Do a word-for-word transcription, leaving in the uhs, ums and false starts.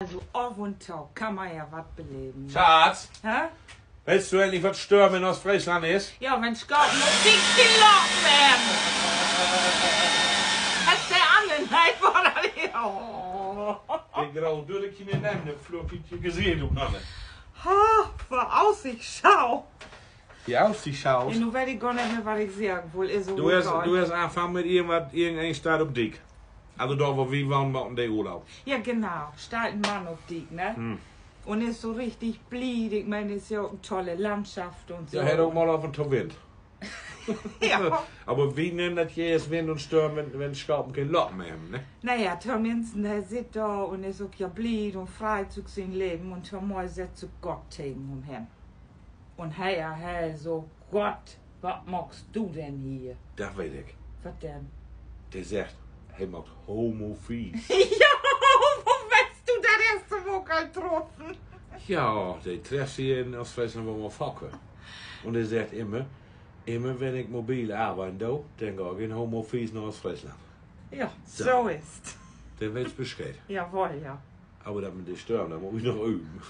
Also, af un to kann man ja wat beleven, ne? Schatz, weetst du egentlich, wat Störm in Oostfreesland is? Ja, wenn Schapen op Diek keen Laken hebben. Hest de anner neet, wo dat is? De graue Dödde kien Namen, de flöögt di Gesicht utnanner. Ha, Vöraussichtschau. Vöraussichtschau. Nu weet ik gor neet mehr, wat ik seggen wull. Is ok egal. Du hest anfungen mit irgendwat, irgendeen steiht op Diek. Also dor, wo wi wahnen, maakt de Urlaub. Ja, genau. Steiht en Mann op Diek, ne? Un is so richtig blied. Ik meen, is ja ok en tolle Landschaft un so. Hett ok mal af un to Wind. Aver wi nehmen dat hier as Wind un Störm, wenn, wenn Schapen keen Laken mehr hebben, ne? Na ja, tominnst, he sitt dor un is ok ja blied un freit sük sien Leven un tomal sett sük Gott tegen hum hen. Un he, he so: Gott, wat maakst du denn hier? Dat weet ik. Wat denn? De seggt, he maakt Homofies. Ja, wo weetst du dat? Hest du em ok al troffen? Ja, de treffst hier in Oostfreesland woll mal faker. Un de seggt immer, immer wenn ik mobil arbeiden do, denn gah ik in Homofies na Oostfreesland. Ja, so is 't. Denn weetst Bescheed. Jawoll, ja. Aver dat mit de Störm, dat mutt ik noch öven.